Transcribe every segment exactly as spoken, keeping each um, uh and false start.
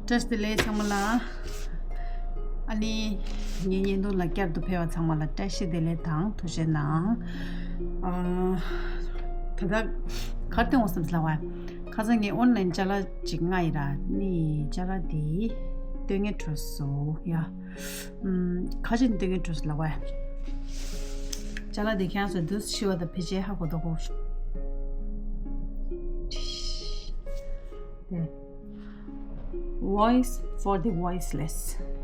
བཀྲ་ཤིས་བདེ་ལེགས་ཚང་མ་ལ། ཨ་ནི་ངའི་བརྙན་ཐུང་ལ་བསྐྱར་དུ་ཕེབས་པ་ཚང་མ་ལ་བཀྲ་ཤིས་བདེ་ལེགས་དང་ཐུགས་རྗེ་གནང་། ཨ། ད་ལྟ་གར་སྟོན་འོང་བསམ་ལ་བ། ཁ་སང་ངས་ཨོན་ལན་ཅ་ལག་ཅིག་མངགས་ཡིན་ར། ནི་ཅ་ལག་དེ་སྟོན་ངེས་འགྲོ་སོང་ཡ། ཨམ། ཁ་ཅིག་སྟོན་ངེས་འགྲོ་སོང་ལ་བ། ཅ་ལག་དེ་ཁྱེད་རང་ཚོ་འདུག་ཤི་བ་དང་ཕལ་ཆེར་ཧ་གོ་ད་གོ། དེ། Voice for the Voiceless.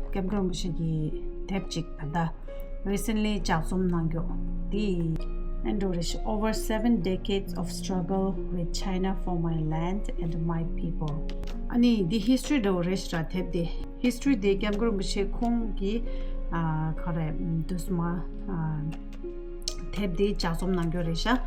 སྐྱབས་མགོན་རིན་པོ་ཆེ་གི་དེབ་ཅིག་ད་ལྟ་recently་ལྗགས་རྩོམ་གནང་རྒྱུ་དེ་ཨེ་འདྲ་རེད་ཤག Over seven decades of struggle with China for my land and my people. ཨ་ནི་འདི་history་འདྲ་བོ་རེད་ཤག་ར། དེབ་དེ་history་དེ་སྐྱབས་མགོན་རིན་པོ་ཆེ་ཁོང་གི་ཨ་ག་རེ་འདུག་སེ་མ་ཨ། དེབ་དེ་ལྗགས་རྩོམ་གནང་རྒྱུ་རེད་ཤག་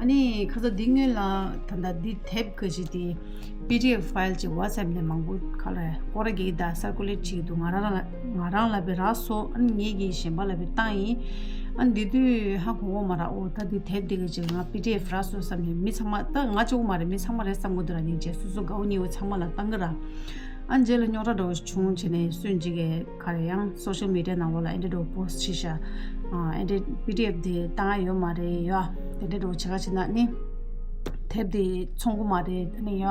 ཨ་ནི་ཁ་སང་འདི་སྔོན་ལ་ད་ལྟ་འདི་དེབ་ག་ཅིག་དེ་PDF file་ཅིག་WhatsApp་ནས་མང་པོ་ག་ལ་སྐོར་ར་རྒྱག་གི་ད་circulate་བྱེད་ཀྱི་འདུག་ང་རང་ལ་ང་རང་ལ་བས་རག་སོང་། ཨ་ནི་ངེད་ཀྱིས་གཞན་པ་ལ་བས་བཏང་ཡིན། ཨ་ནི་འདི་དུས་ཧ་གོ་གོ་མ་རག་འོ་ད་འདི་དེབ་འདི་ག་ཅིག་ང་PDF་རག་སོང་བསམ་ནས་མི་ཚང་མ་ད་ང་གཅིག་པོ་མ་རེད། མི་ཚང་མ་རེད་བསམ་གི་འདུག་ར། ནི་རྗེས་སོ་སོ་དགའ་བོ་ཉེ་བོ་ཚང་མ་ལ་བཏང་གི་ར། ཨ་ནི་རྗེས་ལ་རྙོག་དྲ་འདྲ་བོ་ཞིག་བྱུང་བྱས་ནས་སུན་ཅིག་གིས་ག་རེ་ཡང་social media་ནང་ལོགས་ལ་ཨེ་འདྲ་འདྲ་བོ་post་བྱས་ཤག་ཨ་ཨེ་འདྲ་PDF་དེ་བཏང་ཡ་ཡོད་མ་རེད་ཡ། དེ་འདྲ་འདྲ་བོ་བྱེད་ག་བྱེད་ན་ནི་དེབ་དེ་འཚོང་གི་མ་རེད། ཨ་ནི་ཡ་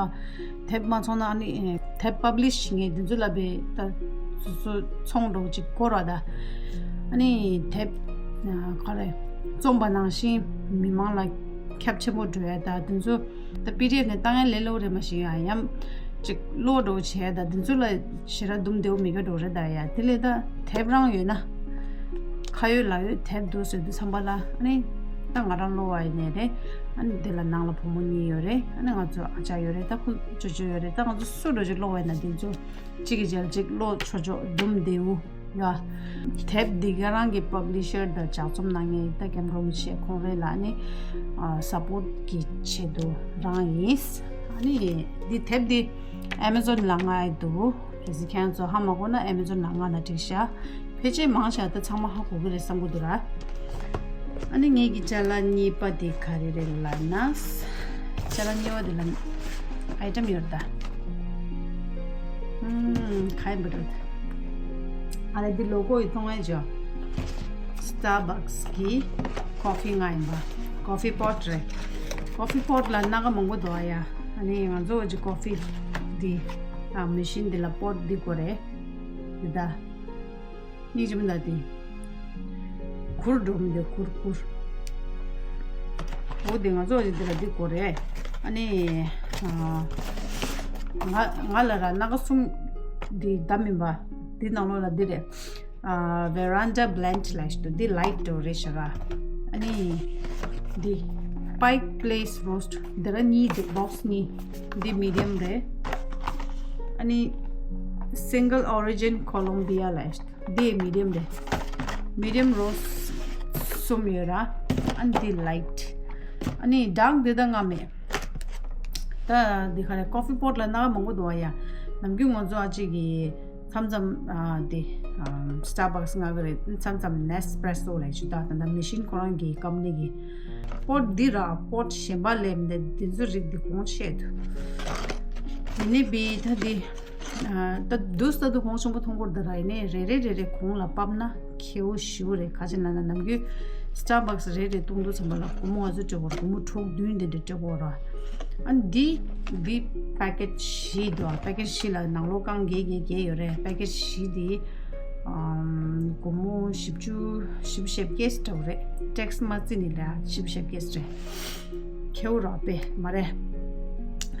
དེབ་མ་འཚོང་ན་ཨ་ནི་དེབ་publish་བྱེད་མཁན་དེ་ཚོ་ལ་བས་ད་སོ་སོ་ཚོང་འདྲ་བོ་ཅིག་དགོས་ར། ད་ཨ་ནི་དེབ་ག་རེ་རྩོམ་པ་ནང་བཞིན་མི་མང་ལ་ཁྱབ་ཆེན་པོ་འགྲོ་ཡ་ད་དེ་ཚོ་ད་PDF་ནས་བཏང་ཡ་ལས་སླ་བོ་རེད་མ་གཞི་ཡ། ཡང་ཅིག་ཀློག་འདྲ་བོ་བྱས་ད་དེ་ཚོ་ལ་ཞེ་དྲག་འདུམ་བདེ་བོ་མེད་ཀྱི་འདྲ་བོ་རེད་ད་ཡ། དེ་ལས་ད་དེབ་རང་ཡོད་ན་ཁ་ཡོད་ལག་ཡོད་དེབ་འདུག་ཟེར་དུས་ཙམ་པ་ལ་ཨ་ནི་ད་ང་རང་ཀློག་པ་ཡིན་ནའི་རེད། ཨ་ནི་དེ་ལ་ནང་ལ་བུ་མོ་གཉིས་ཡོད་རེད། ཨ་ནི་ང་ཚོ་ཨ་ཅག་ཡོད་རེད། ད་ཁོ་ཅོ་ཅོ་ཡོད་རེད། ད་ང་ཚོ་སུ་འདྲ་ཅིག་ཀློག་པ་ཡིན་ན་དེ་ཚོ་གཅིག་གིས་གཅིག་ལ་གཅིག་ཀློག་ཆོག་ཆོག་འདུམ་བདེ་བོ། ཡ། དེབ་འདི་ག་རང་གི་publisher་དང་ལྗགས་རྩོམ་གནང་མཁན་ད་སྐྱབས་མགོན་རིན་པོ་ཆེ་ཁོང་རེད་ལ་ནི་ཨ་support་གི་ཆེད་དུ་རང་ཡིན། ཨ་ནི་འདི་དེབ་འདི་Amazon་ལ་མངགས་ཡི་འདུག་གལ་སྲིད་ཁྱེད་ཚོ་ཧ་མ་གོ་ན་Amazon་ལ་མངགས་ན་འགྲིག་ཤག་ཕལ་ཆེར་མང་ཆེ་བ་ད་ཚང་མ་ཧ་གོ་གི་རེད་བསམ་གི་འདུག་ར། ཨ་ནི་ངེད་ཀྱི་ཅ་ལག་གཉིས་པ་དེ་ག་རེ་རེད་ལབ་ན། ཅ་ལག་གཉིས་པ་དེ་ལ་item་ཡོད་རེད་ད། ཨུམ། ག་ཡིན་པ་རེད། ཨ་ལས་འདི་logo་ཡི་མཐོང་ཡ་ཅོ། Starbucks་གི་coffee་མངགས་ཡིན་པ། Coffee pot་རེད། Coffee pot་ལ་སྣ་ཁ་མང་པོ་འདུག་ཨ་ཡ། ཨ་ནི་ང་ཚོ་ཅིག་coffee་འདི་ཨ་machine་འདི་ལ་pot་འདི་དགོས་རེད། འདི་ད། སྙིང་རྗེ་མོ་ད་དེ། གུར་འགྲོ་མི་འདུག་གུར་གུར། འོ་དེ་ང་ཚོ་འདི་ལ་འདི་དགོས་རེད། ཨ་ནི། ང་ང་ལ་ར་སྣ་ཁ་གསུམ་འདི་བདམས་མིན་པ། འདི་ནང་ལོགས་ལ་འདི་རེད། ཨ་veranda blend་ལབ་ཞིག་འདུག་འདི་light་འགྲོ་རེད་ཤག་ར། ཨ་ནི། འདི། Pike Place Roast་འདི་ར་གཉིས་འདུག box་གཉིས། འདི་medium་རེད། ཨ་ནི། Single Origin Colombia་ལབ་ཞིག་འདི་medium་རེད། Medium roast་གསུམ་ཡོད་ར། ཨ་ནི་འདི་light། ཨ་ནི་dark་འདི་ད་ང་མེད། ད་འདི་ག་རེ་coffee pot་ལ་སྣ་ཁ་མང་པོ་འདུག་ཨ་ཡ། ནམ་རྒྱུན་ང་ཚོ་ཨ་ཅེ་གི་མཚམས་མཚམས་ཨ་དེ་ཨ་Starbucks་མངགས་གི་རེད། མཚམས་མཚམས་Nespresso་ལབ་ཞིག་ད་ད་ད་machine་ཁོ་རང་གི་company་གི་pot་འདི་ར་pot་གཞན་པ་ལས་མི་འདི་འདི་ཚོ་རིགས་འདི་གོང་ཆེ་འདུག་ཡིན་ནའི་བི་ད་འདི། ད་དུས་ད་དུ་གོང་ཆེན་པོ་མཐོང་གི་རེད་ད་ར། ཡིན་ནའི་རེ་རེ་རེ་རེ་གོང་ལ་ཕབ་ན་ཁེ་བོ་ཞེ་པོ་རེད། ག་ཅི་ན་ན་ནམ་རྒྱུན་Starbucks་རེ་རེ་བཏུང་དུས་ཙམ་པ་ལ་སྒོར་མོ་ང་ཚོ་སྤྲད་དགོས་རེད། སྒོར་མོ་དྲུག་བདུན་དེ་འདྲ་སྤྲད་དགོས་རེད། ཨ་འདི་འདི་packet་བཞི་འདུག packet་བཞི་ལ་ནང་ལོགས་རྐང་བརྒྱད་བརྒྱད་བརྒྱད་ཡོད་རེད། packet་བཞི་དེ་སྒོར་མོ་བཞི་བཅུ་བཞི་བཅུ་ཞེ་བརྒྱད་འདྲ་བོ་རེད། tax་མ་བརྩིས་ནས་ལ་བཞི་བཅུ་ཞེ་བརྒྱད་རེད། ཁེ་བོ་རག་པས་མ་རེད།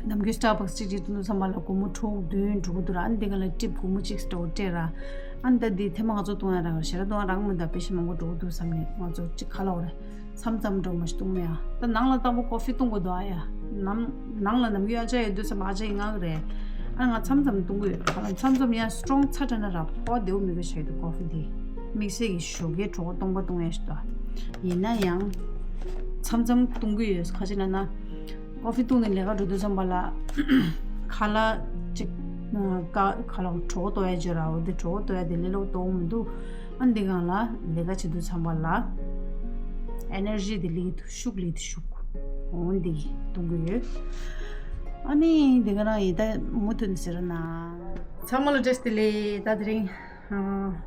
ནམ་རྒྱུན་Starbucks་གཅིག་གཅིག་བཏུང་དུས་ཙམ་པ་ལ་སྒོར་མོ་དྲུག་བདུན་འགྲོ་གི་འདུག་ར། ཨ་ནི་འདི་ག་ལ་ཊིབ་སྒོར་མོ་གཅིག་འདྲ་བོ་སྤྲད་ར། ཨ་ནི་ད་འདི་ཐེངས་མ་ང་ཚོ་བཏུང་ཡ་རག་ཞེ་དྲག་བཏུང་ཡ་རག་མི་འདུག་དཔེ་ཞེ་མང་པོ་འགྲོ་གི་འདུག་བསམ་ནས་ང་ཚོ་གཅིག་ཁ་ལོག་རེད། མཚམས་མཚམས་འགྲོ་མ་ཞིག་བཏུང་མེད་ཨ། ད་ནང་ལ་ལྟ་བུ་coffee་བཏུང་དགོས་འདུག་ཨ་ཡ། ནང་ནང་ལ་ནམ་རྒྱུན་ཨ་ཅག་ཡོད་དུས་ཙམ་པ་ཨ་ཅག་ཡིན་ངག་རེད། ཨ་ང་མཚམས་མཚམས་བཏུང་གི་ཡོད། ག་ལ་མཚམས་མཚམས་ཡང་strong་ཚ་དྲགས་ན་ར་ཕོ་བདེ་བོ་མི་དགོས་ཤག་འདུག coffee་འདི། དམིགས་བསལ་གྱི་ཞོགས་ཀའི་གྲོད་ཁོག་སྟོང་པ་བཏུང་ཡ་ཞིག་འདུག་ཡིན་ན་ཡང་། མཚམས་མཚམས་བཏུང་གི་ཡོད། ག་ཅི་ན་ན། coffee་བཏུང་ནས་ལས་ཀ་འགྲོ་དུས་ཙམ་པ་ལ། ཁ་ལག་ཅིག་ཀ་ཁ་ལག་གྲོད་ཁོག་ལྟོགས་ཡ་ཅིག་ཡོད་ར། འོ་དེ་གྲོད་ཁོག་ལྟོགས་ཡ་དེ་ལས་སླ་པོ་ལྟོགས་མི་འདུག་ཨ་འདི་སྒང་ལ་ལས་ཀ་བྱེད་དུས་ཙམ་པ་ལ་energy་དེ་ལེགས་དུ་ཤུགས་ལེགས་དུ་ཤུགས། འོ་འདི་གཏོང་གི་ཡོད། ཨ་ནི་འདི་ག་རང་ཡིན་ད་མུ་མཐུད་ནས་ཟེར་ན། ཚང་མ་ལ་བཀྲ་ཤིས་བདེ་ལེགས། ད་དེ་རིང་ཨ་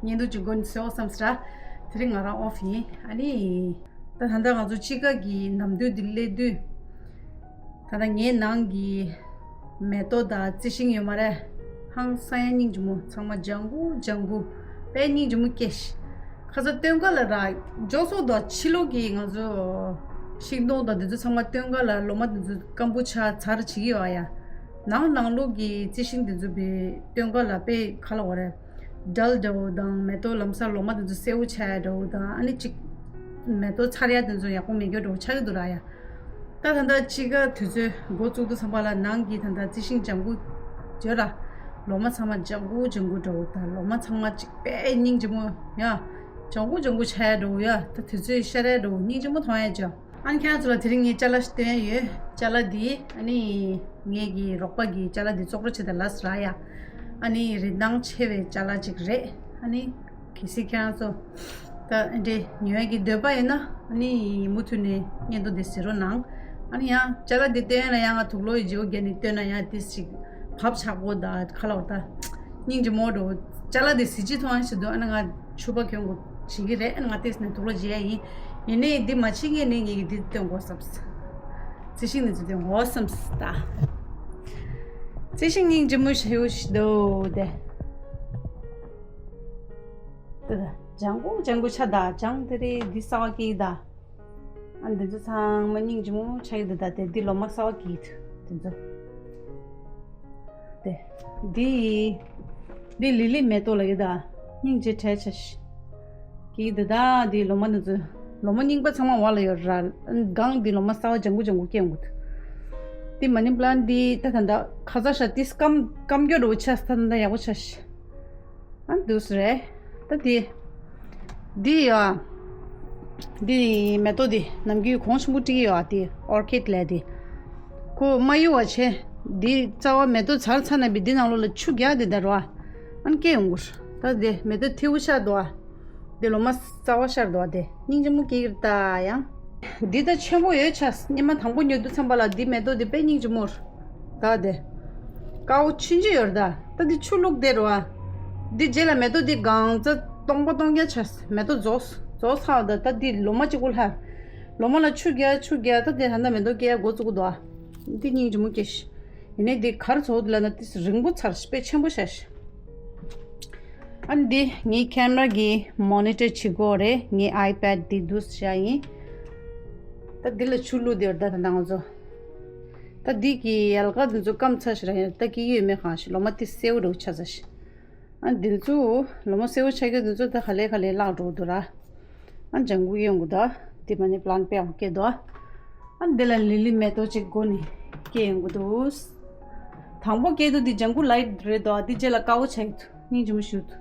བརྙན་ཐུང་གཅིག་འགོ་ནས་བཟོས་བསམ་ཟེར། དེ་རིང་ང་རང་ཨོཕ་ཡིན། ཨ་ནི་ད་ད་ལྟ་ང་ཚོ་དཔྱིད་ཀ་གི་ནམ་དུས་འདི་སླེབས་དུས། ད་ལྟ་ངའི་ནང་གི་མེ་ཏོག་དང་རྩི་ཤིང་ཡོད་མ་རེད། ཧང་སང་ཡ་སྙིང་རྗེ་མོ། ཚང་མ་ལྗང་གུ་ལྗང་གུ། དཔེ་སྙིང་རྗེ་མོ་སྐྱེས་ཤག་ཁ་སང་སྟོན་ཁ་ལ་ར་མགྱོགས་སོ་དང་ཕྱི་ལོགས་ཀྱི་ང་ཚོ་ཤིང་སྡོང་དང་དེ་ཚོ་ཚང་མ་སྟོན་ཁ་ལ་ལོ་མ་དེ་ཚོ་སྐམ་པོ་ཆགས་ཚར་བྱེད་ཀྱི་ཡོད་ཨ་ཡ། ནང་ནང་ལོགས་ཀྱི་རྩི་ཤིང་དེ་ཚོ་བའི་སྟོན་ཁ་ལ་དཔེ་ཁ་ལ་བ་རེད། ཌལ་འདྲ་བོ་དང་མེ་ཏོག་ལམ་སང་ལོ་མ་དེ་ཚོ་སེར་པོ་ཆགས་ཡ་འདྲ་བོ་དང་། ཨ་ནི་གཅིག་མེ་ཏོག་ཚར་ཡ་དེ་ཚོ་ཡག་པོ་མེད་རྒྱུ་འདྲ་བོ་ཆགས་ཀྱི་འདུག་ར་ཡ། ད་ད་ལྟ་དཔྱིད་ཀ་དུས་ཚོད་འགོ་བཙུགས་དུས་ཙམ་པ་ལ་ནང་གི་ད་ལྟ་རྩི་ཤིང་ལྗང་གུ་བརྗོད་ར། ལོ་མ་ཚང་མ་ལྗང་གུ་ལྗང་གུ་འདྲ་བོ་དང་། ལོ་མ་ཚང་མ་གཅིག་དཔེ་སྙིང་རྗེ་མོ་ཡ། ལྗང་གུ་ལྗང་གུ་ཆགས་ཡ་འདྲ་བོ་ཡ། ད་དུས་ཚོད་ཤར་ཡ་འདྲ་བོ་སྙིང་རྗེ་མོ་མཐོང་ཡ་ཅོ། ཨ་ནི་ཁྱེད་རང་ཚོ་ལ་དེ་རིང་ངས་ཅ་ལག་ཞིག་སྟོན་ཡ་ཡོད། ཅ་ལག་འདི་ཨ་ནི་ངེད་ཀྱི་རོགས་པ་གིས་ཅ་ལག་འདི་བཙོག་ར་བྱེད་དེ་ལབ་ཟེར་ཡ། ཨ་ནི་རིན་ཐང་ཆེ་བའི་ཅ་ལག་ཅིག་རེད། ཨ་ནི་གལ་སྲིད་ཁྱེད་རང་ཚོ་ད་འདི་ཉོ་ཡ་གི་འདོད་པ་ཡོད་ན། ཨ་ནི་མུ་མཐུད་ནས་བརྙན་ཐུང་འདི་གཟིགས་རོགས་གནང་། ཨ་ནི་ཡང་ཅ་ལག་འདི་སྟོན་ཡ་ལ་ཡང་ང་དུག་ལོག་གི་བརྗེ་པོ་བརྒྱབ་ནས་སྟོན་ན་ཡང་ཏོག་ཙམ་བབ་ཆགས་པོ་དང་ཁ་ལ་བ་ད་སྙིང་རྗེ་མོ་འདྲ་བོ། ཅ་ལག་འདི་གཟི་བརྗིད་མཐོང་ཡ་ཞིག་འདུག་ཨ་ནི་ང་ཕྱུ་པ་གྱོན་དགོས་བྱེད་ཀྱི་རེད། ཨ་ནི་ང་ཏོག་ཙམ་ནས་དུག་ལོག་བརྗེ་ཡ་ཡིན། ཡིན་ནའི་འདི་མ་བྱེད་སྔོན་ནས་ངེད་ཀྱིས་འདི་སྟོན་དགོས་བསམས། རྩི་ཤིང་འདི་ཚོ་སྟོན་དགོས་བསམས་ད། རྩི་ཤིང་སྙིང་རྗེ་མོ་ཞེ་པོ་ཞིག་འདུག་དེ། དེ་ད་ལྗང་གུ་ལྗང་གུ་ཆགས་ད། ལྗང་དེ་རེད། འདི་གསར་པ་སྐྱེས་ད། ཨ་འདི་ཚོ་ཚང་མ་སྙིང་རྗེ་མོ་ཆགས་ཀྱི་འདུག་ད། དེ་འདི་ལོ་མ་གསར་པ་སྐྱེས་འདུག་དེ་ཚོ། དེ། འདི། འདི་ལི་ལི་མེ་ཏོག་ལ་ཡོད་ད། སྙིང་རྗེ་བྲལ་ཆ་ཞིག་སྐྱེས་ཀྱི་འདུག་ད། འདི་ལོ་མ་འདི་ཚོ། ལོ་མ་རྙིང་པ་ཚང་མ་བར་ལ་ཡོད་ར། སྒང་འདི་ལོ་མ་གསར་པ་ལྗང་གུ་ལྗང་གུ་སྐྱེ་ཡོང་གི་འདུག་འདི་མ་ནི་པ་ལན་འདི་ད་ད་ད་ཁ་ཚ་ཤ་ཏིས་སྐམ་སྐམ་སྐྱོ་འདྲ་བོ་ཆགས་ད། ད་ད་ཡག་པོ་ཆ་ཤི། ཨ་འདུག་སེ་རེད། ད་དེ། འདི་ཡ། འདི་མེ་ཏོག་འདི་ནམ་རྒྱུན་གོང་ཆེན་པོ་སྤྲད་ཀྱི་ཡོད་ཨ། དེ་ཨོར་ཀིཌ་ལབ་དེ། ཁོ་མ་གཡུག་པ་བྱས། འདི་རྩ་བ་མེ་ཏོག་ཚར་ཚར་ན་བི་འདི་ནང་ལོགས་ལ་ཆུ་རྒྱག་དེ་ད་རོ་ཨ། ཨ་ནི་སྐྱེ་ཡོང་གི་རེད། ད་དེ་མེ་ཏོག་ཐེའུ་ཤར་འདུག་ཨ། འདི་ལོ་མ་རྩ་བ་ཤར་འདུག་ཨ། དེ་སྙིང་རྗེ་མོ་སྐྱེ་གི་རེད་ད་ཡང་། འདི་ད་ཆེན་པོ་ཡོད་ཆ། སྙེ་མ་དང་པོ་ཉོ་དུས་ཙམ་པ་ལ་འདི་མེ་ཏོག་འདི་དཔེ་སྙིང་རྗེ་མོ་རེད། ད་དེ། དཀར་པོ་ཆུང་ཆུང་ཡོད་རེད་ད། ད་འདི་ཆུ་བླུགས་བསྡད་རེད་པ། འདི་རྗེས་ལ་མེ་ཏོག་འདི་གང་ཚ་སྟོང་པ་སྟོང་རྐྱང་ཆགས། མེ་ཏོག་རྫོགས་རྫོགས་ཚར་བ་ད། ད་འདི་ལོ་མ་གཅིག་པོ་ལྷག་ལོ་མ་ལ་ཆུ་རྒྱག་ཆུ་རྒྱག་ད་དེ་ད་ལྟ་མེ་ཏོག་སྐྱེ་ཡ་འགོ་བཙུགས་འདུག་ཨ། འདི་སྙིང་རྗེ་མོ་སྐྱེ་ཤི། ཡིན་ནའི་འདི་གར་ཚོགས་འདི་ལ་ན་ཏིས་རིང་པོ་ཚར་ཤི། དཔེ་ཆེན་པོ་ཤ་ཤི། ཨ་ནི་འདི་ངའི་ཁེམ་ར་གི་མོ་ནི་ཊར་བྱེད་སྒོ་རེད། ངའི་ཨའི་པེཌ་འདི་འདུག་སེ་བཞག་ཡིན། ད་འདི་ལ་ཆུ་བླུགས་བསྡད་ཡོད་རེད་ད། ད་ང་ཚོ། ད་འདི་གི་ཡལ་ག་འདི་ཚོ་སྐམ་ཚར་ཤི་ར། ཡང་ད་སྐྱེ་གི་ཡོད་མེད་གང་ཤེས། ལོ་མ་ཏིས་སེར་པོ་འདྲ་བོ་ཆགས་ཚར་ཤི། ཨ་འདི་ཚོ་ལོ་མ་སེར་པོ་ཆགས་ཀྱི་འདི་ཚོ་ད་ག་ལེ་ག་ལེ་བརླག་འགྲོ་འདུག་ར། ཨ་ལྗང་གུ་ཡོང་གི་འདུག་འདི་མ་ནི་པ་ལན་དཔེ་ཡག་པོ་སྐྱེས་འདུག་ཨ་འདི་ལ་ལི་ལི་མེ་ཏོག་ཅིག་འགོ་ནས་སྐྱེ་ཡོང་གི་འདུག་དང་པོ་སྐྱེས་དུས་འདི་ལྗང་གུ་ལའིཊ་རེད་འདུག་འདི་རྗེས་ལ་དཀར་པོ་ཆགས་ཀྱི་འདུག་སྙིང་རྗེ་མོ་ཞིག་འདུག་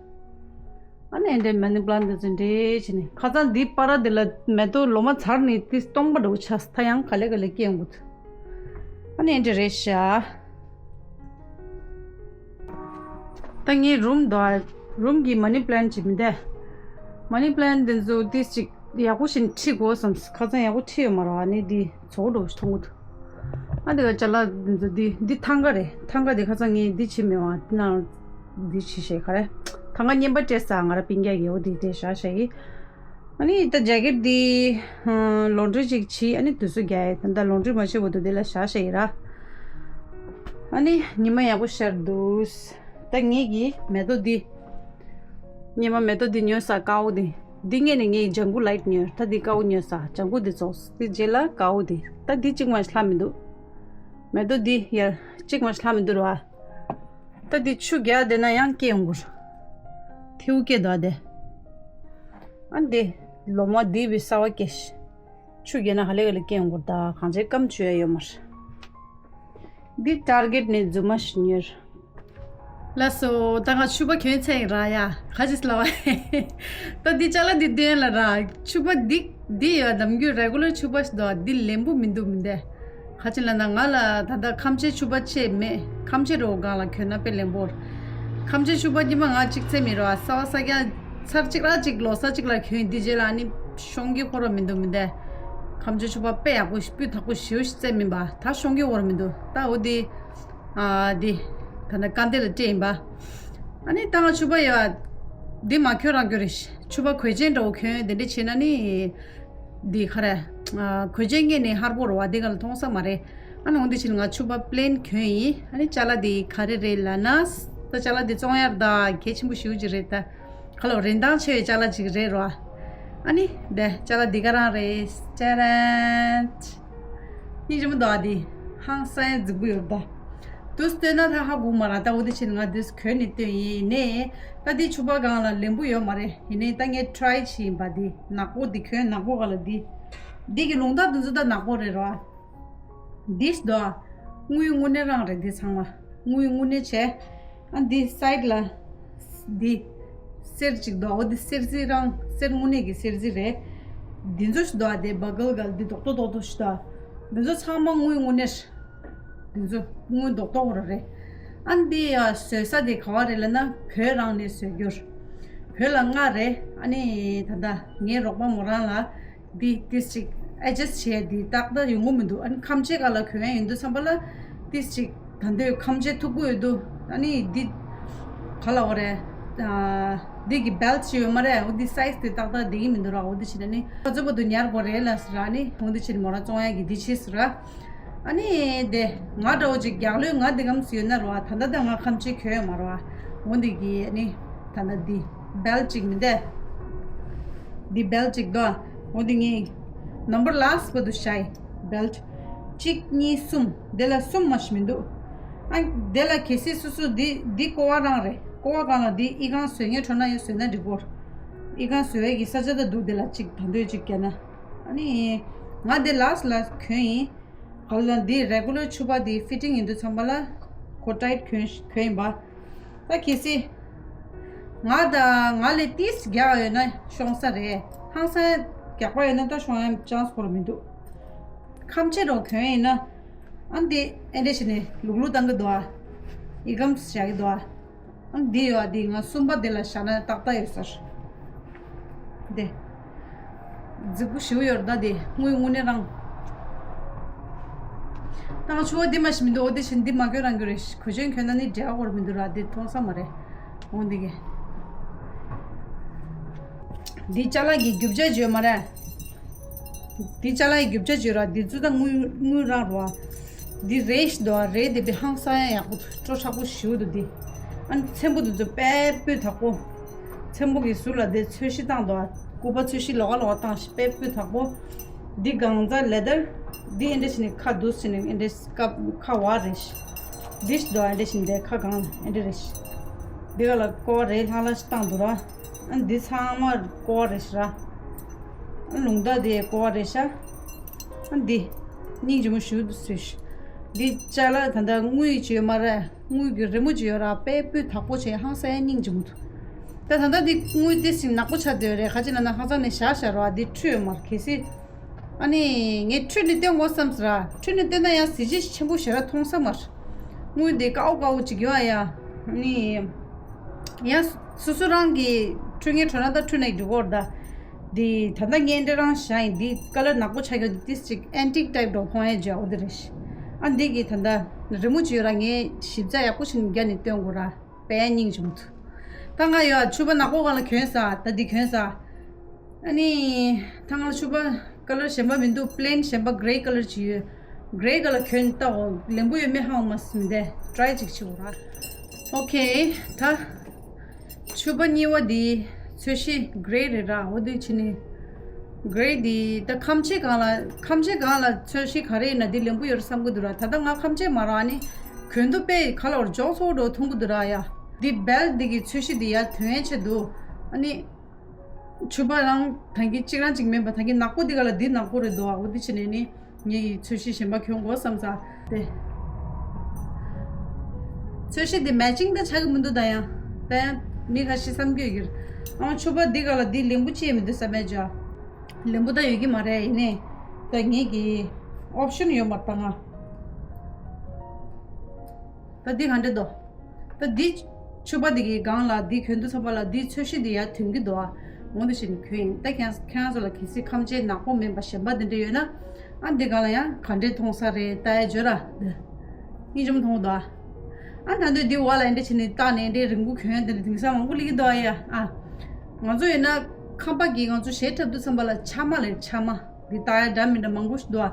ཨ་ནི་ཨེ་འདྲའི་མ་ནི་པ་ལན་འདི་ཚོ་འདྲེས་བྱས་ནས། ཁ་སང་འདི་པར་འདི་ལ་མེ་ཏོག་ལོ་མ་ཚར་ནས་ཏིས་སྟོང་པ་འདྲ་བོ་ཆགས། ད་ཡང་ག་ལེ་ག་ལེ་སྐྱེ་ཡོང་གི་འདུག་ཨ་ནི་ཨེ་འདྲ་རེད་ཤག་ད་ངའི་རུམ་དང་རུམ་གྱི་མ་ནི་པ་ལན་ཅིག་མི་འདུག་མ་ནི་པ་ལན་འདི་ཚོ་ཏིས་ཅིག་ཡག་པོ་ཞིག་ཁྲིད་དགོས་བསམས། ཁ་སང་ཡག་པོ་ཁྲིད་ཡོད་མ་རེད། ཨ་ནི་འདི་བཙོག་འགྲོ་མཐོང་གི་འདུག་ཨ་འདི་ག་ཅ་ལག་འདི་ཚོ་འདི་འདི་ཐང་ག་རེད། ཐང་ག་འདི་ཁ་སང་ངས་འདི་བྱེད་མེད་པ། འདི་ནང་འདི་བྱེད་ཤེས་ག་རེ། ཐང་ག་རྔན་པ་སྤྲད་ས་ང་ར་པིན་རྒྱག་གི་འོ་འདི་སྤྲད་བཞག་ཤེས་ཡིན། ཨ་ནི་ད་ཇེ་ཀེཊ་འདི་ལོན་ཌི་རི་ཅིག་བྱས། ཨ་ནི་དུས་ཚོད་རྒྱག་ཡས། ད་ལྟ་ལོན་ཌི་རི་མ་བྱས་བར་དུ་འདི་ལ་བཞག་ཤེས་ཡིན་ར། ཨ་ནི་ཉི་མ་ཡག་པོ་ཤར་འདུག་ད་ངེད་ཀྱི་མེ་ཏོག་འདི། སྙེ་མ་མེ་ཏོག་འདི་ཉོས་ས་དཀར་པོ་འདི། འདི་སྔོན་ནས་ངས་ལྗང་གུ་ལའིཊ་ཉོས། ད་འདི་དཀར་པོ་ཉོས་ས། ལྗང་གུ་འདི་རྫོགས། འདི་རྗེས་ལ་དཀར་པོ་འདི། ད་འདི་གཅིག་མ་ལྷག་མི་འདུག་མེ་ཏོག་འདི་ཡར་གཅིག་མ་ལྷག་མི་འདུག་ར། ད་འདི་ཆུ་རྒྱག་བསྡད་ན་ཡང་སྐྱེ་ཡོང་གི་རེད། ཐེའུ་སྐྱེ་འདུག་ཨ་དེ། ཨ་འདི་ལོ་མ་འདི་བི་གསར་པ་སྐྱེ་ཤི། ཆུ་རྒྱག་ན་ག་ལེ་ག་ལེ་སྐྱེ་ཡོང་གི་རེད། ད་གང་ཅིའི་སྐམ་བཅུག་ཡ་ཡོད་མ་རེད། འདི་ཊར་གེཊ་ནས་རྫུན་མ་ཞིག་ཉོས། ལགས་སོ། ད་ང་ཕྱུ་པ་གྱོན་ཚར་ཡིན་ར་ཡ། ག་ཅི་ལབ་པ། ད་འདི་ཅ་ལག་འདི་སྟོན་ལ་ར། ཕྱུ་པ་འདི་འདི་ཡ་ནམ་རྒྱུན་རེ་གུ་ལར་ཕྱུ་པ་ཞིག་འདུག་འདི་ལེན་པོ་མི་འདུག་མི་འདུག་ག་ཅི་ལབ་ན་ང་ལ་ད་ལྟ་ཁམ་ཆེ་ཕྱུ་པ་ཆེ་མེད། ཁམ་ཆེ་རོ་སྒང་ལ་གྱོན་ན་དཔེ་ལེན་པོ་རེད། ཁམ་ཆེ་ཕྱུ་པ་ཉི་མ་ང་གཅིག་ཚེ་མི་རོ་ཨ། གསར་པ་གསར་རྐྱང་ཚར་གཅིག་ར་གཅིག་ལོ་གསར་གཅིག་ལ་གྱོན། འདི་རྗེས་ལ་ཨ་ནི་ཤོང་གི་ཁོ་ར་མི་འདུག་མི་འདུག་ཁམ་ཆེ་ཕྱུ་པ་དཔེ་ཡག་པོ་ཞིག་སྤུས་དག་པོ་ཞེ་པོ་ཞིག་བཙལ་མིན་པ། ད་ཤོང་གི་ཁོ་ར་མི་འདུག་ད་འོ་འདི། ཨ་འདི། ད་ནི་སྐར་འདི་ལ་སྤྲད་ཡིན་པ། ཨ་ནི་ད་ང་ཕྱུ་པ་ཡོད། འདི་མ་གྱོན་རང་གྱོན་རེད། ཕྱུ་པ་གོས་ཆེན་འདྲ་བོ་གྱོན་དེ་འདྲ་བྱས་ན་ནི། འདི་ག་རེ། ཨ། གོས་ཆེན་ངེད་ནི་ཧར་པོ་རེད་བ། འདི་ག་ལ་མཐོང་ས་མ་རེད། ཨ་ནི་འོ་འདི་ཕྱིན་ང་ཕྱུ་པ་པི་ལེན་གྱོན་ཡིན། ཨ་ནི་ཅ་ལག་འདི་ག་རེ་རེད་ལབ་ན། ད་ཅ་ལག་འདི་བཙོང་ཡར་ད་གལ་ཆེན་པོ་ཞེ་པོ་ཅིག་རེད་ད། ཁ་ལོ་རིན་ཐང་ཆེ་བའི་ཅ་ལག་ཅིག་རེད་རོ། ཨ་ནི་འདི་ཅ་ལག་འདི་ག་རང་རེད། ཅ་རན། སྙིང་རྗེ་མོ་འདུག་ཨ། འདི་ཧང་སང་ཡ་རྫིག་པོ་ཡོད་ད། དུས་སྟོན་ན་ད་ཧ་གོ་མ་ར། ད་འོ་དེ་ཕྱིན་ང་དུས་གོན་ནས་སྟོན་ཡིན་ནས། ད་འདི་ཕྱུ་པ་སྒང་ལ་ལེན་པོ་ཡོད་མ་རེད། ཡིན་ནའི་ད་ངས་ཊི་རའི་བྱས་ཡིན་པ། འདི་ནག་པོ་འདི་གོན། ནག་པོ་ག་ལ་འདི། འདི་གི་ལུང་ཐག་འདི་ཚོ་ད་ནག་པོ་རེད་རོ། འདི་ཞིག་འདུག་ཨ། དངུལ་དངོས་གནས་རང་རེད། འདི་ཚང་མ་དངུལ་དངོས་གནས་བྱས། ཨ་འདི་སའིཌ་ལ་འདི་གསེར་ཅིག་འདུག་ཨ། འོ་འདི་གསེར་རྩི་རང་། གསེར་དངོས་གནས་ཀྱི་གསེར་རྩི་རེད། འདི་ཚོ་ཞིག་འདུག་ཨ། འདི་བ་གལ་གལ་འདི་རྡོག་རྡོག་རྡོག་རྡོག་ཞིག་འདུག་ཨ། འདི་ཚོ་ཚང་མ་དངུལ་དངོས་གནས། འདི་ཚོ་དངུལ་རྡོག་རྡོག་ར་རེད། ཨ་འདི་ཡ་བཟོ་ས་དེ་ག་བ་རེད་ལབ་ན། བོད་རང་ནས་བཟོས་རྒྱུར། བོད་ལ་ལྔ་རེད། ཨ་ནི་ད་ལྟ་ངའི་རོགས་པ་མོ་རང་ལ། འདི་ཏིས་ཅིག་ཨེ་ཇེ་སི་ཊི་བྱས། འདི་ཏག་ཏག་ཡོང་གི་མི་འདུག་ཨ་ནི་ཁམས་ཆེ་ག་ལ་གྱོན་ཡ་ཡོང་དུས་ཙམ་པ་ལ་ཏིས་ཅིག་ད་འདོད་ཁམས་ཆེ་མཐུག་པོ་ཡོད་དུ། ཨ་ནི་འདི་ག་ལ་འོ་རེད། ཨ་འདི་གི་བེལ་ཊི་ཅིག་ཡོད་མ་རེད། འོ་འདི་སའིཛ་དེ་ཏག་ཏག་བསྡད་ཀྱི་མི་འདུག་ར། འོ་འདི་བྱས་ནས་ནི་ཁ་ཚོད་པ་དུ་ཉར་དགོས་རེད་ལ་ཟེར་ར། ཨ་ནི་འོ་འདི་བྱས་ནས་མོ་རང་བཙོང་ཡ་གི་འདི་བྱས་ཟེར་ར། ཨ་ནི་དེ་ང་འདྲ་བོ་ཅིག་རྒྱག་ལོས་ང་འདི་གམ་ཟེར་ཡོད་ན་ར་བ། ད་ལྟ་ད་ང་ཁམས་ཆེ་གྱོན་ཡོད་མ་ར་བ། འོ་འདི་གི་ཨ་ནི་ད་ལྟ་འདི་བེལ་ཊི་ཅིག་མི་འདས། འདི་བེལ་ཅིག་དོ། འོ་འདི་ངས་ནམ་བར་ལཱ་སི་པ་དུ་བྱས། བེལ་གཅིག་གཉིས་གསུམ། དེ་ལ་གསུམ་མ་ཞིག་མི་འདུག་ཨ་དེ་ལ་གལ་སྲིད་སོ་སོ་འདི་འདི་ཀོ་བ་རང་རེད། ཀོ་བ་གང་ལ་འདི་ཨི་ཁང་བཟོས་ངས་ཁྲོ་ན་ཡོད་བཟོས་ན་འགྲིག་གོ། ཨི་ཁང་བཟོས་ཡས་ཀྱི་ས་ཆ་ད་འདུག་དེ་ལ་གཅིག་ད་འདོད་གཅིག་བརྒྱབ་ན། ཨ་ནི་ང་དེ་ལཱ་སི་ལ་གྱོན་ཡིན། ག་ལ་འདི་རེ་གུ་ལར་ཕྱུ་པ་འདི་ཕི་ཊིང་ཡིན་དུས་ཙམ་པ་ལ་ཁོ་ཊའིཊ་གྱོན་གྱོན་ཡིན་པ། ད་གལ་སྲིད་ང་དང་ང་ལས་ཏིས་རྒྱགས་ཡོད་ན་ཤོང་ས་རེད། ཧང་སང་རྒྱགས་པ་ཡོད་ན་ད་ཤོང་ཡ་ཅན་སི་ཁོ་ར་མི་འདུག་ཁམས་ཆེ་རོགས་གྱོན་ཡིན་ན་ཨ་འདི་ཨེ་འདྲ་བྱས་ནས་ལུག་ལུག་བཏང་གི་འདུག་ཨ། ཨི་ཁམ་བཞག་གི་འདུག་ཨ། ཨ་འདི་ཡོད་ཨ། འདི་ང་གསུམ་པ་འདི་ལ་བཞག་ན་ཏག་ཏག་ཡོད་ས་རེད། འདི་རྫིག་པོ་ཞེ་པོ་ཡོད་རེད་ད། འདི་དངུལ་དངོས་གནས་རང་། ད་ང་ཕྱུ་པ་འདི་མ་ཞིག་མི་འདུག་འོ་དེ་བཞིན་འདི་མ་གྱོན་རང་གྱོན་རེད། གོས་ཆེན་གྱོན་ན་ནི་འདྲ་བོར་མི་འདུག་ར། འདི་མཐོང་ས་མ་རེད། འོ་འདི་གི་འདི་ཅ་ལག་གི་རྒྱུ་ཆ་བརྗོད་མ་རེད། འདི་ཅ་ལག་གི་རྒྱུ་ཆ་བརྗོད་ར། འདི་ཚོ་ད་དངུལ་དངུལ་རང་རེད་བ། འདི་རེད་ཤི་འདུག་ཨ། རེད་དེ་བི་ཧང་སང་ཡག་པོ་སྤྲོ་ཆགས་པོ་ཞུ་འདུག་འདི་ཨ་ནི་ཚེམ་པོ་འདི་ཚོ་དཔེ་སྤུས་དག་པོ། ཚེམ་པོ་གི་ཟུར་ལ་འདི་ཚོས་གཞི་བཏང་འདུག་ཨ། སྐུད་པ་ཚོས་གཞི་ལོགས་ཀ་ལོགས་ཀ་བཏང་ཤི་དཔེ་སྤུས་དག་པོ། འདི་གང་ཟག་ལེ་དར། འདི་ཨེ་འདྲ་བྱས་ནས་ཁ་འདུག་སེ་བྱས་ནས་ཨེ་འདྲ་སྐབས་ཁ་བ་རེད་ཤི། འདི་ཤི་འདུག་ཨ། ཨེ་འདྲ་བྱས་ནས་འདི་ཁ་གང་ཨེ་འདྲ་རེད་ཤི། འདི་ག་ལ་ཀོ་བ་རེད་ལྷག་ལྷག་ཤི་བཏང་འདུག་ར། ཨ་འདི་ཚང་མ་ཀོ་བ་རེད་ཤི་ར། ཨ་ལུང་རྟ་དེ་ཀོ་བ་རེད་ཤ། ཨ་འདི། སྙིང་རྗེ་མོ་ཞུ་འདུག་ཟེར་ཤི། འདི་ཅ་ལག་ད་ལྟ་དངུལ་ཅིག་ཡོད་མ་རེད། དངུལ་གྱི་རི་མོ་ཅིག་ཡོད་ར། དཔེ་སྤུས་དག་པོ་བྱས་ཧང་སང་སྙིང་རྗེ་མོ་འདུག་ད་ད་ལྟ་འདི་དངུལ་དེ་སིང་ནག་པོ་ཆགས་བསྡད་རེད། ཁ་ཅིག་ལ་ན་ཧང་སང་ནས་བཞག་བཞག་ར། འདི་འཁྲུད་ཡོད་མ་རེད་གལ་སྲིད། ཨ་ནི་ངས་འཁྲུད་ནས་སྟོན་དགོས་བསམ་ཟེར་ར། འཁྲུད་ནས་སྟོན་ན་ཡང་གཟི་བརྗིད་ཆེན་པོ་ཞེ་དྲག་མཐོང་ས་མ་རེད། དངུལ་འདི་དཀར་པོ་དཀར་པོ་ཅིག་ཡོད་ཨ་ཡ། ཨ་ནི། ཡང་སོ་སོ་རང་གི་འཁྲུད་ངེས་འཕྲོ་ན་ད་འཁྲུད་ནས་འགྲོ་གོ་ར་ད། འདི་ད་ལྟ་ངས་འདྲ་རང་བཞག་ཡིན། འདི་ཀ་ལར་ནག་པོ་ཆགས་ཀྱི་འདི་ཅིག་ཨན་ཊིག་ཊའིབ་འདྲ་མཐོང་ཡ་འཇོག་འོ་འདི་རེད་ཤི། ཨ་འདི་གི་ད་ལྟ་རི་མོ་ཅིག་ཡོད་ར། ངས་ཞིབ་ཚགས་ཡག་པོ་ཞིག་བརྒྱབ་ནས་སྟོན་དགོས་ར། དཔེ་སྙིང་རྗེ་མོ་འདུག་ད་ང་ཡོད་ཕྱུ་པ་ནག་པོ་གང་ལ་གྱོན་ས་ད་འདི་གྱོན་ས། ཨ་ནི། ད་ང་ལ་ཕྱུ་པ་ཀ་ལར་གཞན་པ་མི་འདུག་པི་ལེན་གཞན་པ་གྷེ་རེ་ཀ་ལར་ཅིག་ཡོད། གྷེ་རེ་ཀ་ལར་གྱོན་ལྟ་འོ། ལེན་པོ་ཡོད་མེད་ཧ་གོ་མ་སོང་། མི་འདས་ཊི་རའི་ཅིག་བྱེད་འོ་ར། ཨོ་ཁེ། ད་ཕྱུ་པ་གཉིས་པ་འདི་ཚོས་གཞི་གྷེ་རེ་རེད་ར། འོ་འདི་ཕྱི་ནས་གྷེ་རེ་འདི་ད་ཁམས་ཆེ་གང་ལ་ཁམས་ཆེ་གང་ལ་ཚོས་གཞི་ག་རེ་ཡིན་ན་འདི་ལེན་པོ་ཡོད་རེད་བསམ་གི་འདུག་ར། ད་ལྟ་ང་ཁམས་ཆེ་མ་ར། ཨ་ནི་གྱོན་དུ་དཔེ་ག་ལ་འོར་འཇོག་ཚོགས་འགྲོ་མཐོང་གི་འདུག་ར་ཡ། འདི་བེལ་འདི་གི་ཚོས་གཞི་འདི་ཡ་དོན་ཡན་ཆེ་འདུག་ཨ་ནི། ཕྱུ་པ་རང་ད་གིན་གཅིག་རང་གཅིག་མིན་པ་ད་གིན་ནག་པོ་འདི་ག་ལ་འདི་ནག་པོ་རེད་འདུག་ཨ། འོ་འདི་ཕྱི་ནས་ནི་ངེད་ཀྱིས་ཚོས་གཞི་གཞན་པ་གྱོན་དགོས་བསམ་ས་དེ། ཚོས་གཞི་འདི་མེ་ཅིང་ད་ཆགས་ཀྱི་མི་འདུག་ད་ཡང་ད་ཡང་མི་ཁ་ཤས་བསམ་རྒྱུ་ཡོད་ཀྱི་རེད། ཨ་ཕྱུ་པ་འདི་ག་ལ་འདི་ལེན་པོ་ཅི་ཡང་མི་འདུག་བསམ་མེད་ཅོ། ལེན་པོ་ད་ཡོད་ཀྱི་མ་རེད། ཡིན་ནའི་ད་ངེད་ཀྱི་ཨོབ་ཤན་ཡོད་མ་རེད་ད་ང་། ད་འདི་ག་འདྲ་འདུག་ད་འདི་ཕྱུ་པ་འདི་གི་སྒང་ལ་འདི་གྱོན་དུས་ཙམ་པ་ལ་འདི་ཚོས་གཞི་འདི་ཡར་ཐོན་གྱི་འདུག་ཨ། འོ་འདི་བཞིན་གྱོན་ཡིན། ད་ཁྱེད་ཁྱེད་རང་ཚོ་ལ་གལ་སྲིད་ཁམས་ཆེ་ནག་པོ་མིན་པ་གཞན་པ་འདི་འདྲ་ཡོད་ན། ཨ་འདི་སྒང་ལ་ཡང་ག་འདྲས་མཐོང་ས་རེད་ལྟ་ཡ་བརྗོད་ར། འདི་སྙིང་རྗེ་མོ་མཐོང་གི་འདུག་ཨ། ཨ་ད་འདོད་འདི་འོག་ལ་འདི་བྱས་ནས་བཏགས་ནས་འདི་རིང་པོ་གྱོན་ཡ་དེ་འདྲ་དེང་སང་མང་པོ་སླེབས་ཀྱི་འདུག་ཨ་ཡ། ཨ་ང་ཚོ་ཡིན་ན་ཁམས་པ་གི་ང་ཚོ་གཞས་འཁྲབ་དུས་ཙམ་པ་ལ་ཕྱག་མ་ལབ་ཕྱག་མ། འདི་བཏགས་ཡ་འདྲ་མི་འདྲ་མང་པོ་ཞིག་འདུག་ཨ།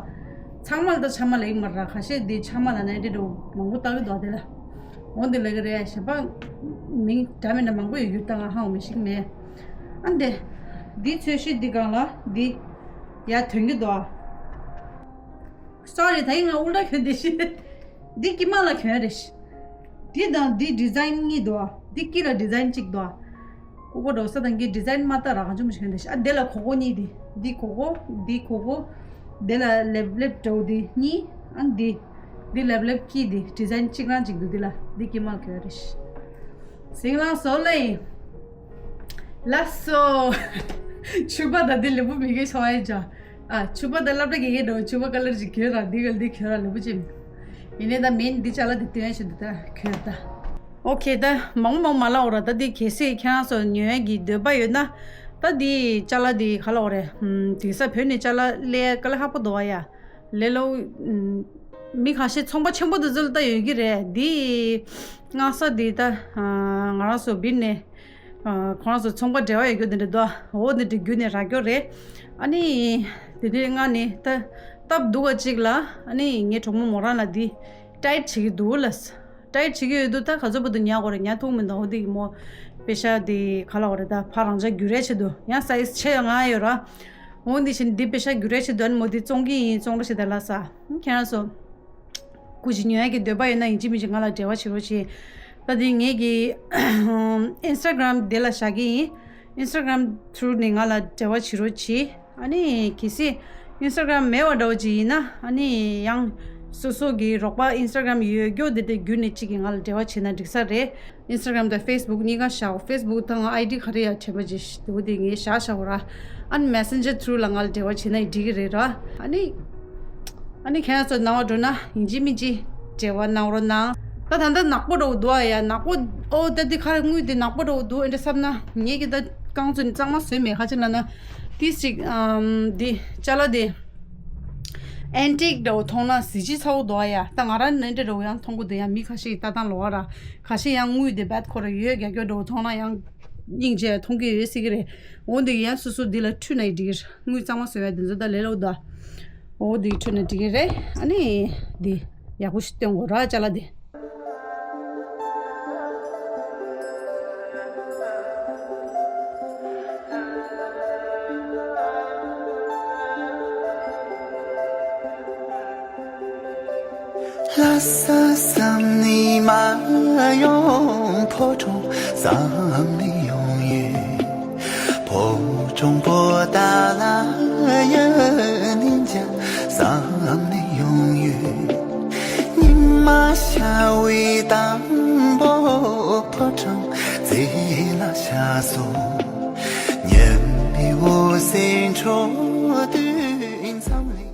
ཚང་མ་ལ་ད་ཕྱག་མ་ལབ་ཀྱི་མ་རེད། ཁ་ཤས་འདི་ཕྱག་མ་ལབ་ནས་འདི་འདྲ་མང་པོ་བཏགས་ཀྱི་འདུག་ཨ། དེ་ལ་འོ་འདི་ལབ་ཀྱི་རེད། གཞན་པ་མིང་འདྲ་མི་འདྲ་མང་པོ་ཡོད་རྒྱུ་ད་ང་ཧ་གོ་མི་ཤེས་ཀྱི་མེད། ཨ་འདི་འདི་ཚོས་གཞི་འདི་སྒང་ལ་འདི་ཡར་ཐོན་གྱི་འདུག་ཨ། སོ་རི། ད་ཡིན་ང་ཨུལ་ཏྲ་གྱོན་བསྡད་ཤི། འདི་དཀྱིལ་མ་ལ་གྱོན་རེད་ཤི། འདི་དང་འདི་ཌི་ཛའིན་གཉིས་འདུག་ཨ། འདི་དཀྱིལ་ལ་ཌི་ཛའིན་གཅིག་འདུག་ཨ། ཀོ་ཀོ་འདྲ་བོ་ས་དང་གི་ཌི་ཛའིན་མ་བཏགས་ར་གང་བྱུང་མ་གྱོན་བསྡད་ཤི། ཨ་འདི་ལ་གོ་གོ་གཉིས་འདི། འདི་གོ་གོ། འདི་གོ་གོ། འདི་ལ་ལེབ་ལེབ་འདྲ་བོ་འདི་གཉིས། ཨ་འདི་འདི་ལེབ་ལེབ་དཀྱིལ་འདི་ཌི་ཛའིན་གཅིག་རང་གཅིག་འདུག་འདི་ལ། འདི་དཀྱིལ་མ་ལ་གྱོན་རེད་ཤི། ཟིང་ལ་སོ་ལེ། ལགས་སོ། ཕྱུ་པ་ད་འདི་ལེགས་པོ་མི་དགེ་ཆོག་ཨེ་ཅག་ཨ་ཕྱུ་པ་ད་སློབ་གྲྭ་དགེ་རྒན་འདྲ་བོ་ཕྱུ་པ་ཀ་ལར་ཅིག་གྱོན་ར། འདི་ག་འདི་གྱོན་ར་ལེགས་པོ་ཅིག་མིན། ཡིན་ནའི་ད་མིན་འདི་ཅ་ལག་འདི་སྟོན་ཡ་ཆེད་དུ་ད་གྱོན་ད། ཨོ་ཁེ། ད་མང་པོ་མང་པོ་མ་ལབ་འོ་ར། ད་འདི་གལ་སྲིད་ཁྱེད་རང་ཚོ་ཉོ་ཡ་གི་འདོད་པ་ཡོད་ན། ད་འདི་ཅ་ལག་འདི་ག་ལབ་འོ་རེད། ཧུམ། དེང་སང་བོད་ནས་ཅ་ལག་སླེབས་ཡ་དཀའ་ལས་ཁག་པོ་འདུག་ཨ་ཡ། ལེ་ལོ། ཧུམ། མི་ཁ་ཤས་ཚོང་པ་ཆེན་པོ་དེ་ཚོ་ལ་ད་ཡོད་ཀྱི་རེད། འདི་མངགས་ས་འདི་ད་ང་རང་ཚོ་བིར་ནས། ཨ་ཁོ་རང་ཚོ་ཚོང་པ་འབྲེལ་བ་ཡོད་རྒྱུ་དེ་འདྲ་འདུག་འོ་དེ་འདྲ་བརྒྱུད་ནས་རག་རྒྱུ་རེད། ཨ་ནི་དེ་དུས་ང་ནི་ད་སྟབས་སྡུག་པ་ཅིག་ལ་ཨ་ནི་ངའི་གྲོགས་མོ་མོ་རང་ལ་འདི་ཊའིཊ་བྱེད་ཀྱི་འདུག་ལ། ཊའིཊ་བྱེད་ཀྱི་ཡོད་དུས་ད་ག་ཚོད་བར་དུ་ཉར་དགོས་རེད། ཉར་ཐུབ་མི་འདུག་འོ་དེ་གི་མོ་པེ་ཤ་དེ་ག་ལབ་དགོས་རེད། ད་ཕར་རང་འཇགས་བརྒྱུད་རེས་བྱེད་དུས་ཡང་སའིཛ་ཆེ་ཡང་ང་ཡོད་ར། འོ་དེ་བཞིན་འདི་པེ་ཤ་བརྒྱུད་རེས་བྱེད་དུས་ཨ་ནི་མོ་དེ་བཙོང་གི་ཡིན། བཙོང་རོགས་བྱེད་དང་ལབ་ས། ཁྱེད་རང་ཚོ་སྐུ་མཁྱེན་ཉོ་ཡ་གི་འདོད་པ་ཡོད་ན་ཡིན་གཅིག་མིན་གཅིག་ང་ལ་འབྲེལ་བ་བྱེད་རོགས་བྱེད། ད་དེ་ངེད་ཀྱི་ཨིན་སི་ཊ་གྷི་རམ་དེ་ལ་བཞག་གི་ཡིན། ཨིན་སི་ཊ་གྷི་རམ་ཐུ་རུ་ནས་ང་ལ་འབྲེལ་བ་བྱེད་རོགས་བྱེད། ཨ་ནི་གལ་སྲིད་ཨིན་སི་ཊ་གྷི་རམ་མེད་པ་འདྲ་བོ་ཅིག་ཡིན་ན་ཨ་ནི་ཡང་སོ་སོ་གི་རོགས་པ་ཨིན་སི་ཊ་གྷི་རམ་ཡོད་རྒྱུ་དེ་འདྲ་བརྒྱུད་ནས་གཅིག་གིས་ང་ལ་འབྲེལ་བ་བྱེད་ན་འགྲིག་ས་རེད། ཨིན་སི་ཊ་གྷི་རམ་དང་ཕེ་སི་བུག་གཉིས་ཀ་བཞག་ཕེ་སི་བུག་དང་ང་ཨའི་ཌི་ག་རེ་ཡ་བྲིས་པ་ཅིག་འདུག་དེ་ངས་བཞག་བཞག་ར། ཨ་ནི་མེ་སེན་ཇར་ཐུ་རུ་ལ་ང་ལ་འབྲེལ་བ་བྱེད་ན་འགྲིག་གི་རེད་ར། ཨ་ནི། ཨ་ནི་ཁྱེད་རང་ཚོ་ནང་བ་འགྲོ་ན་ཡིན་གཅིག་མིན་གཅིག་འབྲེལ་བ་གནང་རོགས་གནང་། ད་ད་ལྟ་ནག་པོ་འདྲ་བོ་འདུག་ཨ་ཡ། ནག་པོ། ཨོ་ད་འདི་ཁ་རེ་དངུལ་འདི་ནག་པོ་འདྲ་བོ་འདུག་ཨེ་འདྲ་བསམ་ན་ངེད་ཀྱི་ད་རྐང་ཚོ་ནི་གཙང་མ་བཟོས་མེད། ཁ་ཅིག་ལབ་ན་ཏིས་ཅིག་ཨམ་འདི་ཅ་ལག་འདི་ཨན་ཊིག་འདྲ་བོ་མཐོང་ན་གཟི་བརྗིད་ཚ་བོ་འདུག་ཨ་ཡ། ད་ང་རང་ནི་འདྲ་འདྲ་བོ་ཡང་མཐོང་གི་འདུག་ཡ། མི་ཁ་ཤས་ཀྱི་ལྟ་སྟངས་ལོགས་ར། ཁ་ཤས་ཡང་དངུལ་འདི་རྦད་ཁོ་ར་ཡོད་རྒྱག་རྒྱུ་འདྲ་བོ་མཐོང་ན་ཡང་སྙིང་རྗེ་མཐོང་གི་ཡོད་སྲིད་ཀྱི་རེད། འོ་འདི་ཡང་སོ་སོ་འདི་ལ་འཁྲུལ་ན་ཡི་འགྲིག་གི་རེད། དངུལ་གཙང་མ་བཟོ་ཡ་འདི་ཚོ་ད་ལས་སླ་པོ་འདུག་འོ་འདི་འཁྲུལ་ན་འགྲིག་གི་རེད། ཨ་ནི་འདི་ཡག་པོ་ཞིག་སྟོན་དགོས་ར་ཅ་ལག་འདི། ལྷ་ས་བསམ་ནི་མ་ཡོང་། ཕོ་བྲང་བསམ་ནི་ཡོང་ཡོད། ཕོ་བྲང་པོ་ཏཱ་ལ་ཡི་གནས་མཇལ་བསམ་ནི་ཡོང་ཡོད། ཉི་མ་ཤར་བའི་དང་པོ་ཕོ་བྲང་རྩེ་ལ་ཤར་སོང་། ཉི་མའི་འོད་ཟེར་འཕྲོ་དུས་མཚམས་ལ།